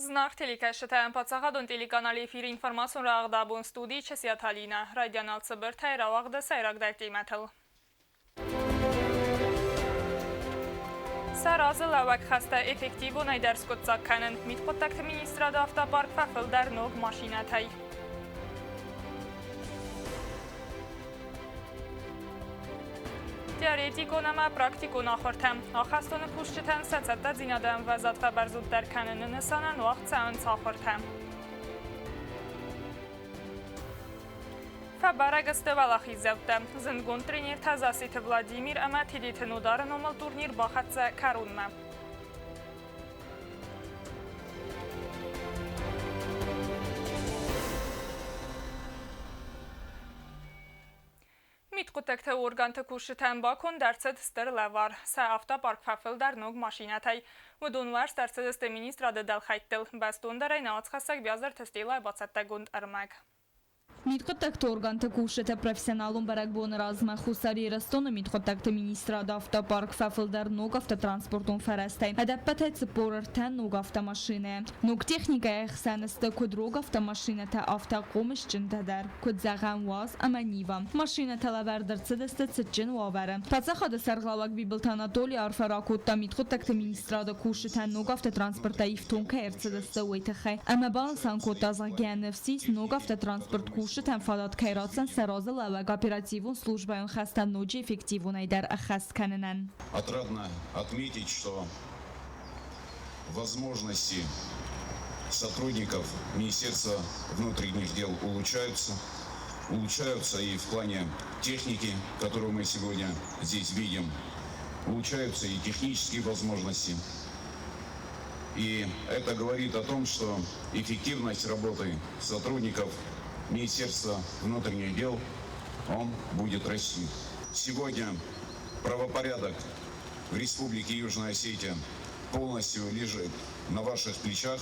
Зынаргъ телекӕсджытӕ, паддзахадон телеканалы эфиры информацион рауагъд абон студийы Часиаты Алинӕ. Райдиан алцыбыртӕй рауагъды сӕйрагдӕр темӕтыл. Сӕ разы лӕууӕг хӕстӕ эффективонӕй дӕр скъуыддзаг кӕнын. Мидхъуыддӕгты министрады автопарк фӕфылдӕр ног машинӕтӕй. Теоретикон ӕмӕ практикон ахуыртӕ. Ахӕстоны кусджытӕн сӕ цӕттӕдзинады ӕмвӕзад фӕбӕрзонддӕр кӕныны нысанӕн уагъд цӕуынц ахуыртӕ. Фӕбӕрӕг сты уӕлахиздзӕуттӕ. Зындгонд тренертӕ Заситы Владимир ӕмӕ Тедеты Нодары номыл турнир бахӕццӕ кӕронмӕ. Мидхъуыддӕгты органты кусджытӕн баконд ӕрцыд стыр лӕвар. Сӕ автопарк фӕфылдӕр ног машинӕтӕй. Уыдон уӕрст ӕрцыдысты министрады дӕлхӕйттыл. Бӕстондӕрӕй науӕдзхӕссӕг Биазырты Стеллайы бацӕттӕгонд ӕрмӕг. Мидхъуыддӕгты органты кусджытӕ профессионалон бӕрӕгбоны размӕ Хуссар Ирыстоны мидхъуыддӕгты министрады автопарк фӕфылдӕр ног автотранспортон фӕрӕзтӕй. Ӕдӕппӕтӕй 43 ног автомашинӕйы. Ног техникӕйы ӕхсӕн сты куыд рог автомашинӕтӕ, афтӕ хъомысджынтӕ дӕр. Куыд зӕгъӕм, УАЗ ӕмӕ Нива. Машинӕтӕ лӕвӕрд ӕрцыдысты цытджын уавӕры. Паддзахады сӕргълӕууӕг Бибылты Анатоли арфӕ ракодта мидхъуыддӕгты министрады кусджытӕн ног автотранспорттӕ ифтонг кӕй ӕрцыдысты, уый тыххӕй ӕмӕ банысан кодта, зӕгъгӕ, ныфс ис, ног автотранспорт кусджытӕн фадат кӕй ратдзӕн сӕ разылӕууӕг оперативон службӕйон хӕстӕ ноджы эффективонӕй дӕр ӕххӕст кӕнынӕн. Отрадно отметить, что возможности сотрудников Министерства внутренних дел улучшаются. Улучшаются и в плане техники, которую мы сегодня здесь видим. Улучшаются и технические возможности. И это говорит о том, что эффективность работы сотрудников Министерства внутренних дел он будет расти. Сегодня правопорядок в Республике Южная Осетия полностью лежит на ваших плечах.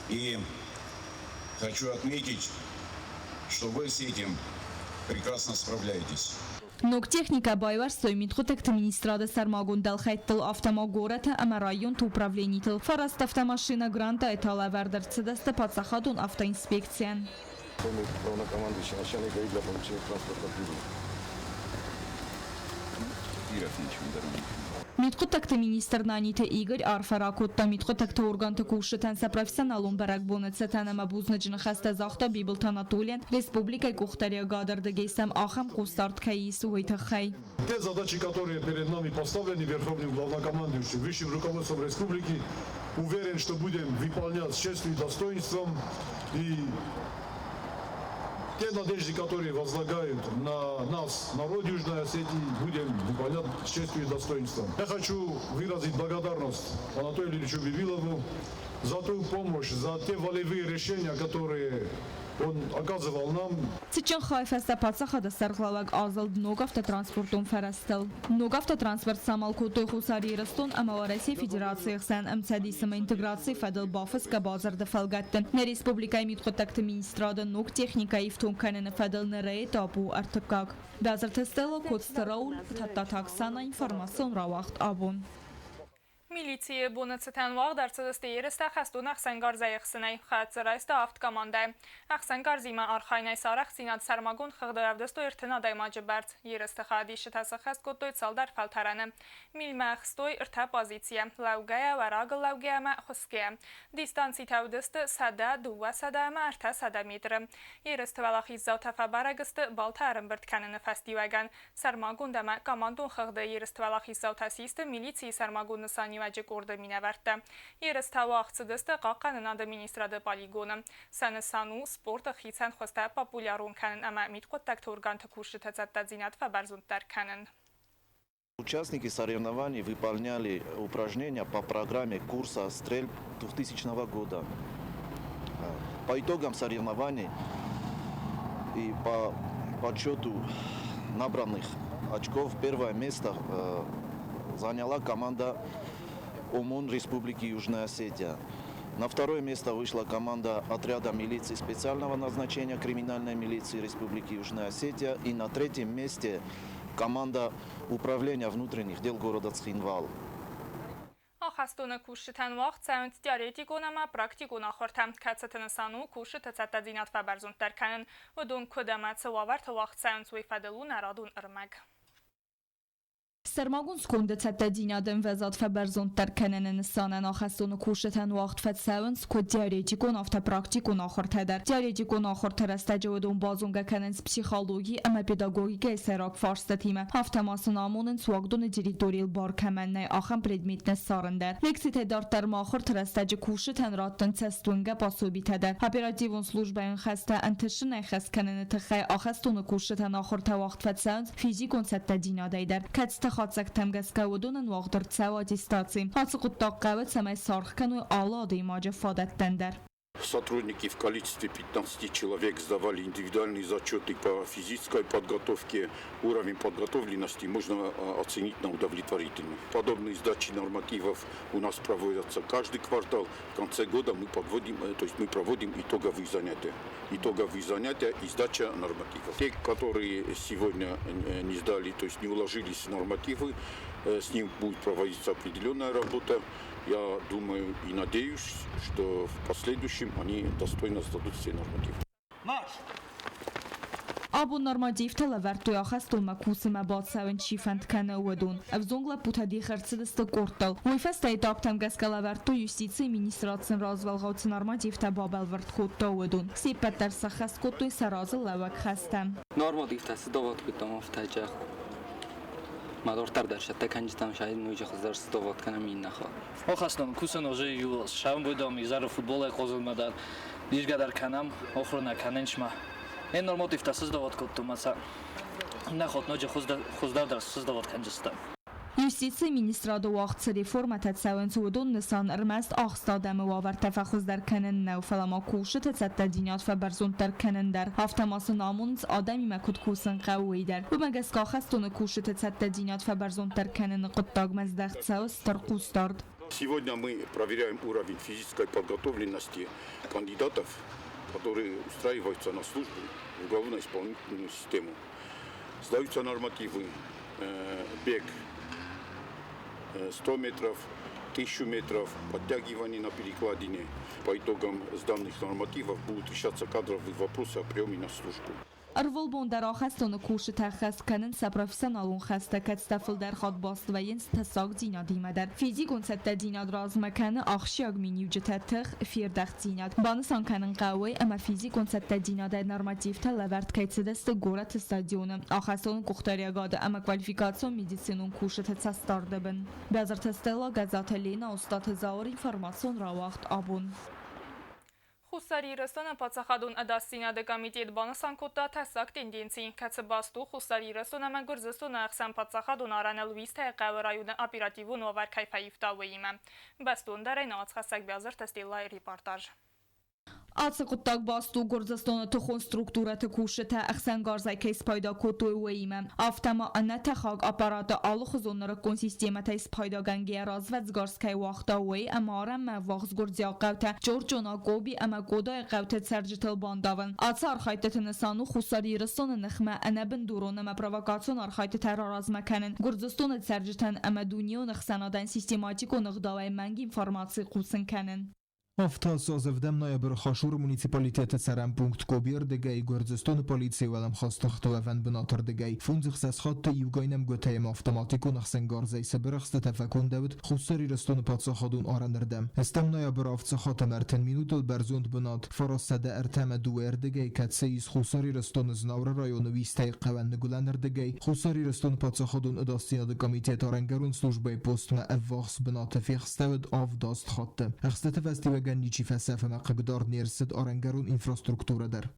И хочу отметить, что вы с этим прекрасно справляетесь. Ног техникӕ байуӕрстой мидхъуыддӕгты министрады сӕрмагонд дӕлхӕйттыл, афтӕ ма горӕты ӕмӕ районты управленитыл. Фараст автомашинӕ грантӕй та лӕвӕрд ӕрцыдысты паддзахадон автоинспекцийӕн. Главнокомандующий начальник ГАИ для получения транспортных Бирӕ фенчондӕр. Мидхъуыддӕгты министр Наниты Игорь арфӕ ракодта мидхъуыддӕгты органты кусджытӕн сӕ профессионалон бӕрӕгбоны цытӕн ӕмӕ бузныджы ныхӕстӕ загъта Бибылты Анатолийӕн, республикӕйы къухдариуӕгады ӕрдыгӕй сӕм ахӕм хъусдард кӕй ис, уый тыххӕй. Те задачи, которые перед нами поставлены Верховным главнокомандующим, высшим руководством республики, уверен, что будем выполнять с честью и достоинством. И те надежды, которые возлагают на нас народ Южной Осетии, будем выполнять с честью и достоинством. Я хочу выразить благодарность Анатолию Ильичу Бибилову за ту помощь, за те волевые решения, которые он оказывал нам. Цытджын хайы фӕстӕ паддзахады сӕргълӕууӕг азылд ног автотранспортон фӕрӕзтыл. Ног автотранспорт самал кодтой Хуссар Ирыстон ӕмӕ Уӕрӕсейы Федерацийы хсӕн ӕмцӕдисимӕ интеграцийы фӕдыл бафысгӕ бадзырды фӕлгӕтты. Нӕ республикӕйы мидхъуыддӕгты министрады ног техникӕ ифтонг кӕныны фӕдыл ныры этап у ӕртыккаг. Базырты Стелла, Коцты Рауль, Тадтаты Оксана, информацион рауагъд абон. Милицийы боны цытӕн уагъд ӕрцыдысты ерыстӕ хӕстон ӕхсӕнгарзӕй ӕхсынӕй. Хӕццӕ райста авд командӕ. Ӕхсӕнгарзимӕ архайынӕй сӕ арӕхстдзинад сӕрмагонд хыгъды ӕвдыстой 30 адӕймаджы бӕрц. Ерысты хайадисджытӕ сӕххӕст кодтой цалдӕр фӕлтӕрӕны. Милмӕ ӕхстой ӕртӕ позицийӕ – лӕугӕйӕ, уӕрагыл лӕугӕйӕ ӕмӕ хуысгӕйӕ. Дистанцитӕ уыдысты 100, 200 ӕмӕ 300 метры. Ерысты уӕлахиздзаутӕ фӕбӕрӕг сты балтӕ ӕрӕмбырд кӕныны фӕстиуӕгӕн. Сӕрмагонд ӕмӕ командон хыгъды ерысты уӕлахиздзаутӕ систы милицийы сӕрмагонд нысаниуӕджы къорды минӕвӕрттӕ. Ерыстӕ уагъд цыдысты Хъахъхъӕнынады министрады полигоны. Сӕ нысан у спорты хицӕн хуызтӕ популярон кӕнын ӕмӕ мидхъуыддӕгты органты кусджыты цӕттӕдзинад фӕбӕрзонддӕр кӕнын. Участники соревнований выполняли упражнения по программе курса «Стрельб» 2000 года. По итогам соревнований и по подсчету набранных очков первое место заняла команда ОМОН Республики Южная Осетия. На второе место вышла команда отряда милиции специального назначения криминальной милиции Республики Южная Осетия. И на третьем месте команда управления внутренних дел города Цхинвал. Ахӕстоны кусджытӕн уагъд цӕуынц теоретикон ӕмӕ практикон ахуыртӕ, кӕцыты нысан у кусджыты цӕттӕдзинад фӕбӕрзонддӕр кӕнын. Уыдон куыд ӕмӕ цы уавӕрты уагъд цӕуынц, уый фӕдыл у нӕ радон ӕрмӕг. Сӕрмагонд сконды цӕттӕдзинады ӕмвӕзад фӕбӕрзонддӕр кӕныны нысанӕн ахӕстоны кусджытӕн уагъд фӕцӕуынц куыд теоретикон, афтӕ практикон ахуыртӕ дӕр. Теоретикон ахуырты рӕстӕджы уыдон базонгӕ кӕнынц психологи ӕмӕ педагогикӕйы сӕйраг фарстатимӕ, афтӕ ма сын амонынц уагдоны территорийыл бар кӕмӕн нӕй, ахӕм предметтӕ ссарын дӕр. Лекцитӕй дарддӕр ма ахуырты рӕстӕджы кусджытӕн раттынц цӕстуынгӕ пособитӕ дӕр. Оперативон службӕйӕн хӕстӕ ӕнтысынӕй хӕс кӕныны тыххӕй ахӕстоны кусджытӕн ахуыртӕ уагъд фӕцӕуынц физикон цӕттӕдзинадӕй дӕр, кӕцыты хатдзӕгтӕм гӕсгӕ уыдонӕн уагъд ӕрцӕуы аттестаци. Ацы хъуыддаг хъӕуы, цӕмӕй саргъ кӕной алы адӕймаджы фадӕттӕн дӕр. Сотрудники в количестве 15 человек сдавали индивидуальные зачеты по физической подготовке. Уровень подготовленности можно оценить на удовлетворительный. Подобные сдачи нормативов у нас проводятся каждый квартал. В конце года мы подводим, то есть мы проводим итоговые занятия. Итоговые занятия и сдача нормативов. Те, которые сегодня не сдали, то есть не уложились в нормативы, с ним будет проводиться определенная работа. Я думаю и надеюсь, что в последующем они достойно сдадут все нормативы. Марш! Абон нормативтӕ лӕвӕрдтой ахӕстонмӕ кусынмӕ бацӕуын чи фӕнд кӕны, уыдон. Ӕвзонг лӕппутӕ дих ӕрцыдысты къордтыл. Уый фӕстӕ этаптӕм гӕсгӕ лӕвӕрдтой юстицийы министрад сын развӕлгъау цы нормативтӕ бабӕлвырд кодта, уыдон. Се ппӕт дӕр сӕххӕст кодтой сӕ разы лӕууӕг хӕстӕ. Нормативтӕ цы довод кодтам, афтӕ Ма дорддӕр дӕр сӕттӕ кӕнджытӕм сайын ноджы хуыздӕр сдовод кӕнӕм иннӕ хатт. Охӕстон кусӕн уже иу сӕмбудом изӕры футболӕй хъозынмӕ дӕр дисгӕ дӕр кӕнӕм, охуыр нӕ кӕнын ма. Е нормотивтӕ сыздовод кодтон ма сӕ иннӕ хатт ноджы хуыздӕр дӕр сыздовод кӕнджыстӕм. Юстицийы министрады уагъд цы реформӕтӕ цӕуынц, уыдон нысан ӕрмӕст ахст адӕмы уавӕртӕ фӕхуыздӕр кӕнын нӕу, фӕлӕ ма кусджыты цӕттӕдзинад фӕбӕрзонддӕр кӕнын дӕр. Афтӕ ма сын амонынц, адӕмимӕ куыд кусын хъӕуы, уый дӕр. Уымӕ гӕсгӕ ахӕстоны кусджыты цӕттӕдзинад фӕбӕрзонддӕр кӕныны хъуыддагмӕ здӕхт цӕуы стыр хъусдард. Сегодня мы проверяем уровень физической подготовленности кандидатов, которые устраиваются на службу в уголовно-исполнительную систему. Сдаются нормативы бег 100 метров, 1000 метров, подтягивание на перекладине. По итогам сданных нормативов будут решаться кадровые вопросы о приеме на службу. Ӕрвылбон дӕр ахӕстоны кусджытӕ ӕххӕст кӕнынц сӕ профессионалон хӕстӕ, кӕцытӕ фылдӕр хатт баст вӕййынц тӕссагдзинадимӕ дӕр. Физикон цӕттӕдзинад размӕ кӕны ахсджиаг миниуджытӕ, тых, фердӕхтдзинад. Банысан кӕнын хъӕуы, ӕмӕ физикон цӕттӕдзинадӕй нормативтӕ лӕвӕрд кӕй цыдысты горӕты стадионы, ахӕстоны къухдариӕгады ӕмӕ квалификацион медицинон кусджыты цӕстдарды бын. Бязырты Стелла, Гӕззаты Лена, Остъаты Зауыр, информацион рауагъд абон. Хуссар Ирыстоны паддзахадон ӕдасдзинады комитет банысан кодта тӕссаг тенденци, кӕцы баст у Хуссар Ирыстон ӕмӕ Гуырдзыстоны ӕхсӕн паддзахадон арӕныл Уистӕйы хъӕуы районы оперативон уавӕр кӕй фӕивта, уыимӕ. Бӕстондӕрӕй науӕдзхӕссӕг Биазырты Стеллайы репортаж. Ацы хъуыддаг баст у Гуырдзыстоны тыхон структурӕты кусджытӕ ӕхсӕнгарзӕй кӕй спайда кодтой, уыимӕ. Афтӕ ма ӕнӕтӕхӕг аппараты алыхуызон нырыккон системӕтӕй спайдагӕнгӕйӕ развӕдсгӕрст кӕй уагъта, уый ӕмӕ арӕнмӕ ӕввахс гуырдзиаг хъӕутӕ Чъорчъона, Къоби ӕмӕ Къодайы хъӕуты цӕрджытыл бандавын. Ацы архайдтыты нысан у Хуссар Ирыстоны ныхмӕ ӕнӕбындурон ӕмӕ провокацион архайдтытӕ раразмӕ кӕнын, Гуырдзыстоны цӕрджытӕн ӕмӕ дунеон ӕхсӕнадӕн систематикон ӕгъдауӕй мӕнг информаци хъусын кӕнын. Афтӕ ӕвдӕм ноябры Хашуры муниципалитеты цӕрӕн пункт Къобийы рдыгӕй Гуырдзыстоны полицийы уӕлӕмхас тыхты уӕвӕн бынаты рдыгӕй фондзыхсӕз хатты иугай нӕмгуытӕ ӕмӕ автоматикон ӕхсӕнгарзӕй цыбыр ӕхстытӕ фӕкондӕуыд Хуссар Ирыстоны паддзахадон арӕнырдӕм. Ӕстӕм ноябры авдсахат ӕмӕ ӕртын минутыл бӕрзонд бынат 903 ӕмӕ дыууӕрдыгӕй, кӕцы ис Хуссар Ирыстоны Знауыры районы Уистӕйы хъӕуӕн ныгуылӕнырдыгӕй, Хуссар Ирыстоны паддзахадон ӕдасдзинады комитет арӕнгӕрон службӕйы постмӕ ӕввахс бынаты фехстӕуыд авд-аст хатты. Ӕхстыты фӕстиуӕгӕн ничи фӕцӕф ӕмӕ хъыгдард не рцыд арӕнгӕрон инфраструктурӕ дӕр.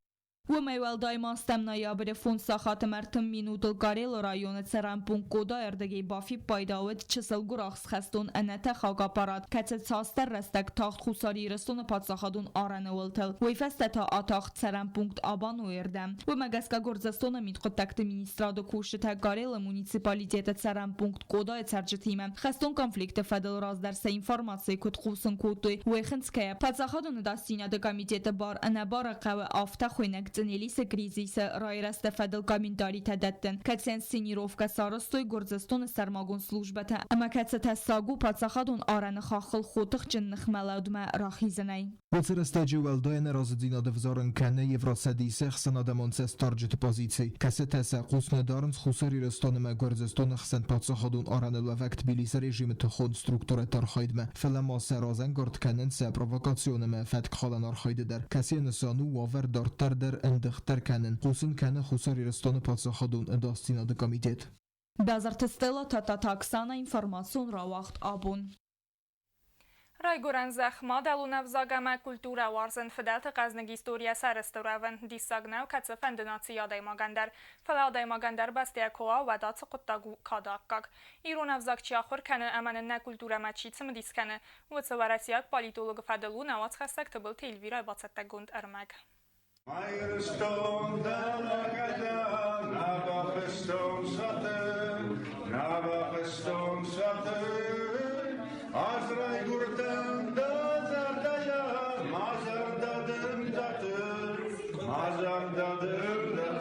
Уымӕй уӕлдай ма стӕм ноябры фондз сахаты ӕртын минутыл Карелы районы цӕрӕн пункт Къодайы ӕрдӕгӕй бафиппайдӕуыд чысыл гуырахстхӕстон ӕнӕтӕхӕг аппарат, кӕцы цасдӕр рӕстӕг тахт Хуссар Ирыстоны паддзахадон арӕны уылтыл. Уый фӕстӕ та атахт цӕрӕн пункт Абанойы рдӕм. Уымӕ гӕсгӕ Гуырдзыстоны мидхъуыддӕгты министрады кусджытӕ Карелы муниципалитеты цӕрӕн пункт Къодайы цӕрджытимӕ хӕстон конфликты фӕдыл раздӕр сӕ информацийы куыд хъусын кодтой, уый хынцгӕйӕ, паддзахадон ӕдасдзинады комитеты бар-ӕнӕбары хъӕуы афтӕ хуыйнӕг. Цънелисы кризисы райрӕзты фӕдыл комментаритӕ дӕттын, кӕцыйӕн сценировкӕ сарӕзтой Гуырдзыстоны сӕрмагонд службӕтӕ ӕмӕ кӕцы тӕссаг у паддзахадон арӕны хаххыл хотыхджын ныхмӕлӕудмӕ рахизынӕй. Уыцы рӕстӕджы уӕлдай ӕнӕразыдзинад ӕвзарын кӕны Евроцӕдисы ӕхсӕнадӕмон цӕстдарджыты позици, кӕцытӕ сӕ хъус нӕ дарынц Хуссар Ирыстон ӕмӕ Гуырдзыстоны хсӕн паддзахадон арӕныл уӕвӕг Тбилисы режимы тыхон структурӕты архайдмӕ, фӕлӕ ма сӕ разӕнгард кӕнынц сӕ провокацион ӕмӕ фӕткхалӕн архайды дӕр, кӕцыйы нысан у уавӕр дарддӕр дӕр ӕндыгъддӕр кӕнын, хъусын кӕны Хуссар Ирыстоны паддзахадон ӕдасдзинады комитет. Базарты Стелла Татата Оксана информацион рауагъд абон. Райгуырӕн зӕхх, мадӕлон ӕвзаг ӕмӕ культурӕ уарзын фыдӕлты хъӕзныг историйӕ сӕрыстыр уӕвын диссаг нӕу кӕцыфӕнды нацийы адӕймагӕн дӕр. Фӕлӕ адӕймагӕн дӕр бӕстӕйӕ куы уа, уӕд ацы хъуыддаг у кады аккаг. Ирон ӕвзаг чи ахуыр кӕны ӕмӕ нын нӕ культурӕмӕ чи цымыдис кӕны, уыцы уӕрӕсейаг политологы фӕдыл у нӕ уацхӕссӕг Тыбылты Эльвирӕйы бацӕттӕгонд ӕрмӕг. Ирыстон дӕ лӕгӕдӕ нӕ бафыстон сӕты, нӕ бафыстон сӕты. Ӕз райгуырдтӕн дӕ зӕрдӕйӕ, мӕ зӕрдӕ дын дӕтты, мӕ зӕрдӕ дын дӕтты.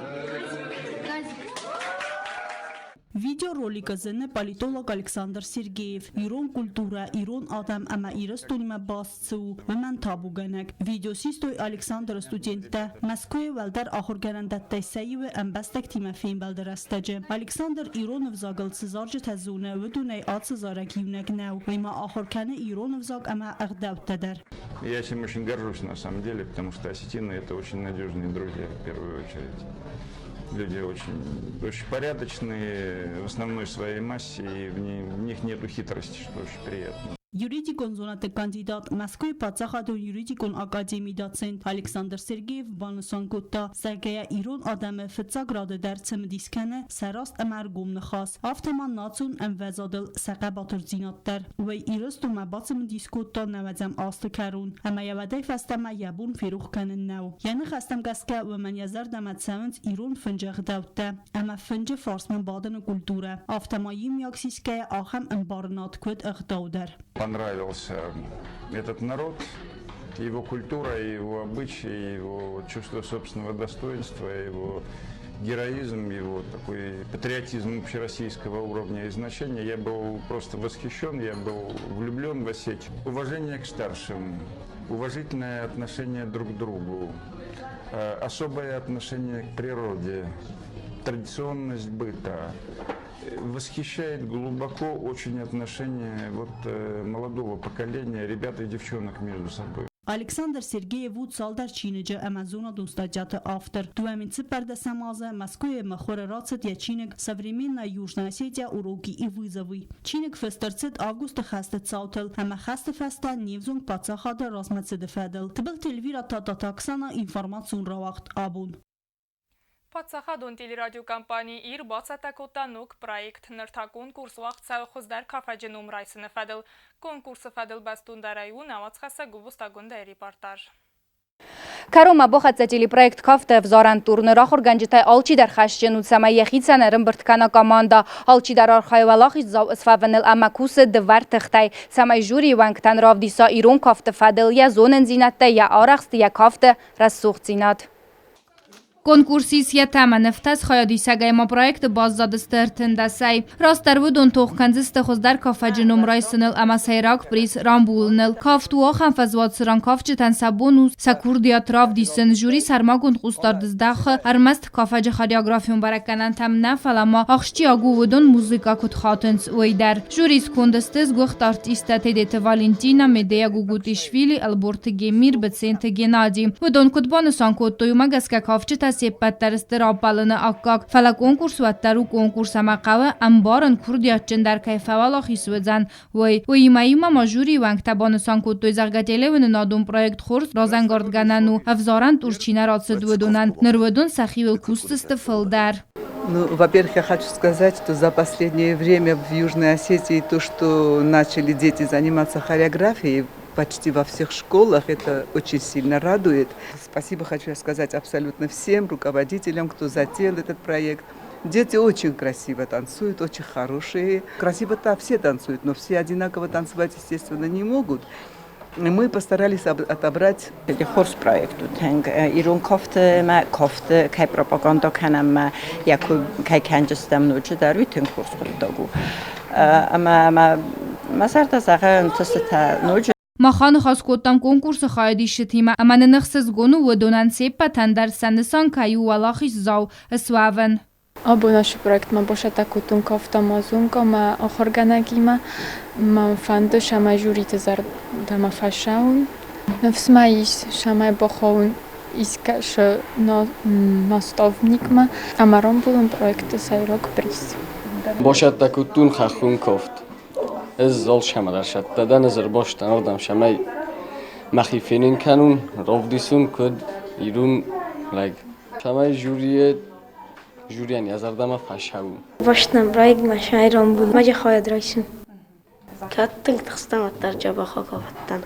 Видеороликы зыны политолог Александр Сергеев. Ирон культурӕ, ирон адӕм ӕмӕ Ирыстонимӕ баст цы у, уымӕн табугӕнӕг. Видео систой Александры студенттӕ Мӕскуыйы уӕлдӕр ахуыргӕнӕндӕттӕй сӕ иуы ӕмбӕстӕгтимӕ фембӕлды рӕстӕджы. Александр ирон ӕвзагыл цы зарджытӕ зоны, уыдонӕй ацы зарӕг иунӕг нӕу. Уый ма ахуыр кӕны ирон ӕвзаг ӕмӕ ӕгъдӕуттӕ дӕр. Я этим очень горжусь на самом деле, потому что осетины это очень надежные друзья в первую очередь. Люди очень, очень порядочные в основной своей массе, и в них нету хитрости, что очень приятно. Юридикон зонӕдты кандидат, Мӕскуыйы паддзахадон юридикон академийы доцент Александр Сергеев банысан кодта, зӕгъгӕ, ирон адӕмы фыццаг рады дӕр цымыдис кӕны сӕ раст ӕмӕ ӕргом ныхас, афтӕ ма национ ӕмвӕзадыл сӕ хъӕбатырдзинад дӕр. Уый Ирыстонмӕ бацымыдис кодта нӕуӕдзӕм азты кӕрон, ӕмӕ йӕ уӕдӕй фӕстӕмӕ йӕ бон ферох кӕнын нӕу. Йӕ ныхӕстӕм гӕсгӕ уымӕн йӕ зӕрдӕмӕ цӕуынц ирон фынджы ӕгъдӕуттӕ ӕмӕ фынджы фарсмӕ бадыны культурӕ, афтӕ ма иумиаг сисгӕйӕ ахӕм ӕмбарынад куыд ӕгъдау дӕр. Понравился этот народ, его культура, его обычаи, его чувство собственного достоинства, его героизм, его такой патриотизм общероссийского уровня и значения. Я был просто восхищен, я был влюблен в Осетию. Уважение к старшим, уважительное отношение друг к другу, особое отношение к природе, традиционность быта. Восхищает глубоко очень отношение вот молодого поколения, ребят и девчонок между собой. Александр Сергеев у цалдӕр чиныджы ӕмӕ зонадон статьяты автор. 2014 азы Мӕскуыйы мыхуыры рацыд йӕ чиныг «Современная Южная Осетия. Уроки и вызовы». Чиныг фыст ӕрцыд августы хӕсты цаутыл ӕмӕ хӕсты фӕстӕ не взонг паддзахады размӕцыды фӕдыл. Тыбылты Эльвира Тататы Оксана информацион рауагъд абон. Паддзахадон телерадиокомпани «Ир» бацӕттӕ кодта ног проект. Ныр та конкурс уагъд цӕуы хуыздӕр кафӕджы ном райсыны фӕдыл. Конкурсы фӕдыл бӕстондӕрӕй у нӕ уацхӕссӕг Гуыбуста Гундайы репортаж. Кӕронмӕ бахӕццӕ телепроект «Кафты ӕвзарӕн турнир» ахуыргӕнджытӕй алчидӕр хӕсджын у, цӕмӕй йӕхицӕн ӕрӕмбырд кӕна командӕ. Алчидӕр архайы уӕлахиздзау сфӕвыныл ӕмӕ кусы дывӕр тыхтӕй, цӕмӕй жюрийы уӕнгтӕн равдиса ирон кафты фӕдыл йӕ зонындзинӕдтӕ, йӕ арӕхст, йӕ кафты рӕсугъддзинад. Конкурс ис йӕ тӕмӕны хайадисӕгӕй ма проекты баззадысты ӕртындӕсӕй. Растдӕр уыдон тох кӕндзысты хуыздӕр кафӕджы ном райсыныл ӕмӕ сӕйраг приз рамбулыныл. Кафт у ахӕм фӕзуат, цыран кафджытӕн сӕ бон у сӕ курдиат равдисын. Жюри сӕрмагонд хъусдард здахы ӕрмӕст кафӕджы хореографион бӕрӕггӕнӕнтӕм нӕ, фӕлӕ ма ахсджиаг у уыдон музыкӕ куыд хатынц, уый дӕр. Жюрийы сконды сты сгуыхт артисттӕ Тедеты Валентина, Медея Гугутишвили, Ӕлборты Гемир, Быценты Геннадий. Уыдон куыд банысан кодтой, уымӕ гӕсгӕ кафджытӕ се ппӕт дӕр сты раппӕлыны аккаг, фӕлӕ конкурс уӕддӕр у конкурс ӕмӕ хъӕуы ӕмбарын курдиатджындӕр кӕй фӕуӕлахиз уыдзӕн, уый. Уыимӕ иумӕ ма жюрийы уӕнгтӕ банысан кодтой, зӕгъгӕ, телеуынынадон проект хорз разӕнгардгӕнӕн у, ӕвзарӕн тур чи нӕ рацыд, уыдонӕн. Ныр уыдон сӕхиуыл кусдзысты фылдӕр. Ну, во-первых, я хочу сказать, что за последнее время в Южной Осетии то, что начали дети заниматься хореографией почти во всех школах, это очень сильно радует. Спасибо хочу сказать абсолютно всем руководителям, кто затеял этот проект. Дети очень красиво танцуют, очень хорошие. Красиво-то все танцуют, но все одинаково танцевать, естественно, не могут. Мы постарались отобрать Хорз проект у тынг ирон кафты ӕмӕ кафты кӕй пропаганда кӕнӕм ӕмӕ йӕ кӕй кӕнджыстӕм ноджыдӕр, уый тынг хорз хъуыддаг у. Ӕмӕ мӕ зӕрдӕ зӕгъы ӕнтыстытӕ ноджы. Мах аныхас кодтам конкурсы хайадисджытимӕ ӕмӕ нын ӕхсызгон у, уыдонӕн се ппӕтӕн дӕр сӕ нысан кӕй у уӕлахиздзау суӕвын. Абон ацы проектмӕ бацӕттӕ кодтон кафт Амазонка мӕ ахуыргӕнӕгимӕ. Мӕн фӕнды, цӕмӕй жюриты зӕрдӕмӕ фӕцӕуын. Ныфс мӕ ис, цӕмӕй бахауын искӕцы наставникмӕ ӕмӕ рамбулын проекты сӕйраг приз. Бацӕттӕ кодтон хӕххон кафт. Ӕз алцӕмӕ дӕр цӕттӕ дӕн, ӕз ӕрбастӕн ардӕм, цӕмӕй мӕхи фенын кӕнон, равдисон, куыд ирон лӕг. Цӕмӕй жюрийы жюрийӕн йӕ зӕрдӕмӕ фӕцӕуы. Бастан проектмӕ сӕйраг маджы хайад райсын. Кӕд тынг тыхстӕн, уӕддӕр дзӕбӕх акафыдтӕн.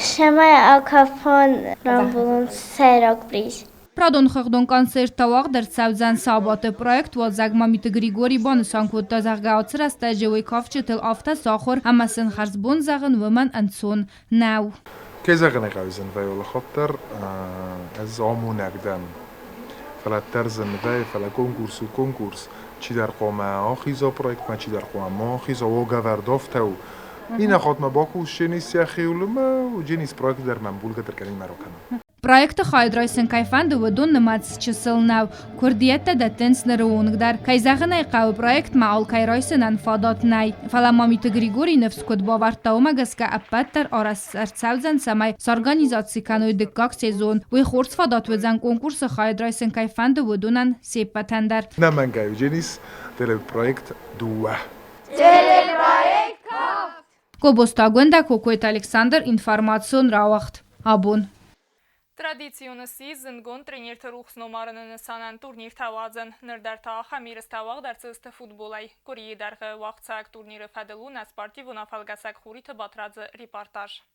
Цӕмӕй акафон рамбулон сӕйраг приз. Радон хыгъдон концерт уагъд ӕрцӕудзӕн сабаты. Проект уадзӕг Мамиты Григорий банысан кодта, зӕгъгӕ, ацы рӕстӕджы уый кафджытыл афтӕ сахуыр ӕмӕ сын хӕрзбон зӕгъын уымӕн ӕнцон нӕу. Кӕй зӕгъын ӕй хъӕуы, зын вӕййы алыхатт дӕр. Ӕз амонӕг дӕн. Фӕлӕ дӕр зын вӕййы, фӕлӕ конкурс у конкурс. Чидӕр хъуамӕ ахиза проектмӕ, чидӕр хъуамӕ ма ахиза, уагӕвӕрд афтӕ у. Иннӕ хатт ма бакусдженис йӕхиуыл ӕмӕ уыдженис проект дӕр мӕм булгӕ дӕр кӕнин ракӕнын. Проекты хайад райсын кӕй фӕнды, уыдон нымӕц чысыл нӕу. Куырдиӕттӕ дӕттынц ныры онг дӕр. Кӕй зӕгъын ӕй хъӕуы, проектмӕ алкӕй райсынӕн фадат нӕй. Фӕлӕ Мамиты Григорий ныфс куыд бавӕрдта, уымӕ гӕсгӕ ӕппӕт дӕр арӕзт ӕрцӕудзӕн, цӕмӕй сорганизаци кӕной дыккаг сезон. Уый хорз фадат уыдзӕн конкурсы хайад райсын кӕй фӕнды, уыдонӕн се ппӕтӕн дӕр. Нӕмӕнгӕй уыдзӕнис телепроект дыууӕ. Телепроект Кафт! Гобозты Агуындӕ, Кокойты Александр, информацион рауагъд. Абон. Традицион сси зындгонд тренерты рухс номарыны нысанӕн турниртӕ уадзын. Ныр дӕр та ахӕм ерыстӕ уагъд ӕрцыдысты футболӕй. Къуырийы дӕргъы уагъдцӕуӕг турниры фӕдыл у нӕ спортивон афӕлгӕсӕг Хуриты Батрадзы репортаж.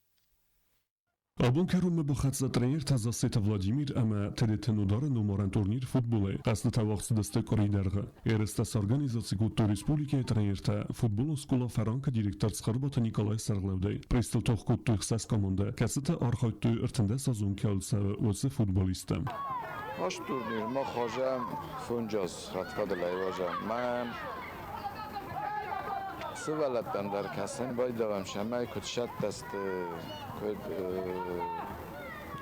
Абон кӕронмӕ бахӕццӕ тренертӕ Зассеты Владимир ӕмӕ Тедеты Нодары номарӕн турнир футболӕй. Хъӕзтытӕ уагъд цыдысты къуыри дӕргъы. Ерыстӕ сорганизаци кодтой республикӕйы тренертӕ, футболон скъола «Фӕранк»-ы директор Цхуырбаты Николай сӕргълӕудӕй. Призтыл тох кодтой хсӕз командӕ, кӕцытӕ архайдтой ӕртындӕсазон кӕуыл цӕуы, уыцы футболисттӕ. Аст турнир мах уазӕм фонджаз фӕдфӕдыл айвазӕм. Мӕ сывӕллӕттӕм дӕр кӕсын байдавӕм, цӕмӕй куыд сӕттӕ сты, куыд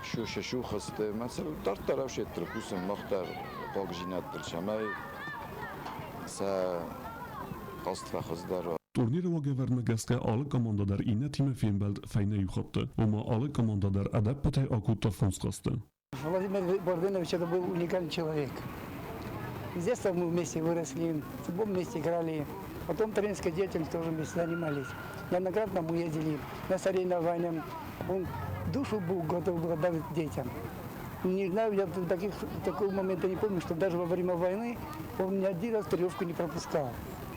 сусых сты. Мӕ дарддӕр ӕфсӕдтыл кусын мах дӕр хъуагдзинӕдтыл, цӕмӕй сӕ хъазт фӕхуыздӕр уа. Турниры уагӕвӕрдмӕ гӕсгӕ алы командӕ дӕр иннӕтимӕ фембӕлд фӕйнӕ иу хатты, ома алы командӕ дӕр ӕдӕппӕтӕй акодта фондз хъазты. Владимир Борденович это был уникальный человек. С детства мы вместе выросли, в футбол вместе играли, потом тренерской деятельностью тоже вместе занимались. Неоднократно мы ездили на соревнования. Он душу был готов был отдать детям. Не знаю, я такого момента не помню, что даже во время войны он ни один раз тренировку не пропускал.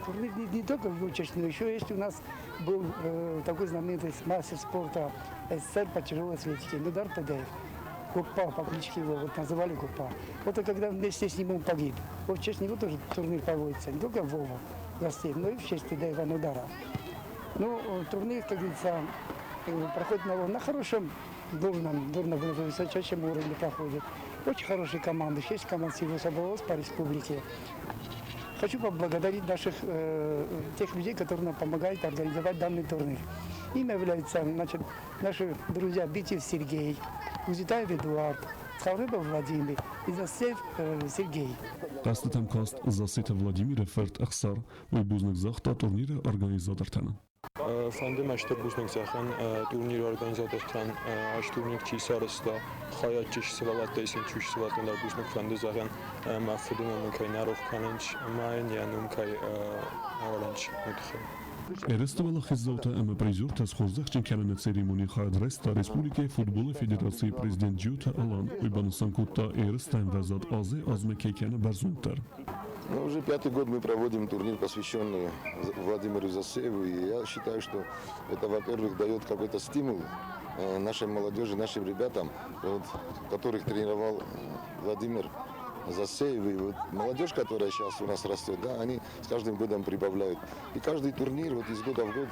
Турнир не только в честь, но еще есть у нас был такой знаменитый мастер спорта СССР по тяжелой атлетике Нудар Тадаев. Гуппа, по кличке его вот называли Гуппа. Вот и когда вместе с ним он погиб. Вот в честь него тоже турнир проводится, не только Вова гостей, но и в честь Тедаева Нудара. Ну, турнир, как говорится, проходит на хорошем, должном, должном высочайшем уровне проходит. Очень хорошие команды, 6 команд всего собралось по республике. Хочу поблагодарить наших, тех людей, которые нам помогают организовать данный турнир. Ими являются, значит, наши друзья Битев Сергей, Узитаев Эдуард, Цхаурыбов Владимир и Засев Сергей. Хъӕзтытӕм каст Зассеты Владимиры фырт Ӕхсар. Уый бузныг загъта турниры организатортӕн. Фӕнды мӕ стыр бузныг зӕгъын турниры организатортӕн, ас турнир чи сарӕзта, хайад чи сывӕллӕттӕ исын, чи сывӕллӕттӕн дӕр бузныг фӕнды зӕгъын, мӕ фыды ном мын кӕй нӕ рох кӕнынц, ӕмӕ йын йӕ ном кӕй ӕвӕрынц, уый тыххӕй. Ерысты уӕлахиздзаутӕ ӕмӕ призертӕ схорзӕхджын кӕныны церемонийы хайад райста республикӕйы футболы федерацийы президент Джиоты Алан. Уый банысан кодта, ерысты ӕмвӕзад азӕй-азмӕ кӕй кӕны бӕрзонддӕр. Ну, уже пятый год мы проводим турнир, посвященный Владимиру Засееву. И я считаю, что это, во-первых, дает какой-то стимул нашей молодежи, нашим ребятам, вот, которых тренировал Владимир. Засеевы. Вот молодежь, которая сейчас у нас растет, да, они с каждым годом прибавляют. И каждый турнир, вот из года в год,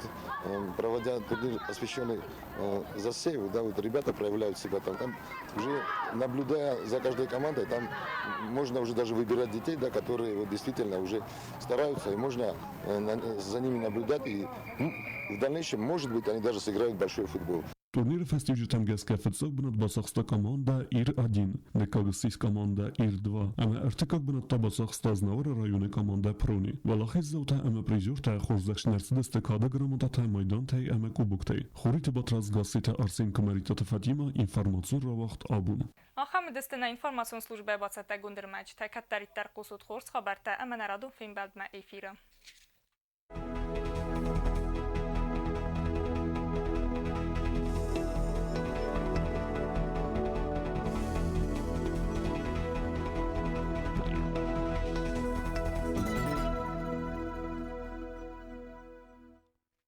проводя турнир, посвященный Засееву, да, вот ребята проявляют себя там. Там уже наблюдая за каждой командой, там можно уже даже выбирать детей, да, которые вот действительно уже стараются, и можно за ними наблюдать, и в дальнейшем, может быть, они даже сыграют большой футбол. Турниры фӕстиуджытӕм гӕсгӕ фыццаг бынат бацахста командӕ Ир-1, дыккаг ссис командӕ Ир-2 ӕмӕ ӕртыккаг бынат та бацахста Знауыры районы командӕ Прони. Уӕлахиздзаутӕ ӕмӕ призертӕ хорзӕхджын ӕрцыдысты кады грамотатӕ, майдантӕй ӕмӕ кубоктӕй. Хуриты Батрадз, Гасситы Арсен, Куымӕридтаты Фатимӕ, информацион рауагъд Абон. Ахӕм уыдысты нӕ информацион службӕйы бацӕттӕгонд ӕрмӕджытӕ. Кӕддӕриддӕр хъусут хорз хабӕрттӕ ӕмӕ нӕ радон фембӕлдмӕ эфиры.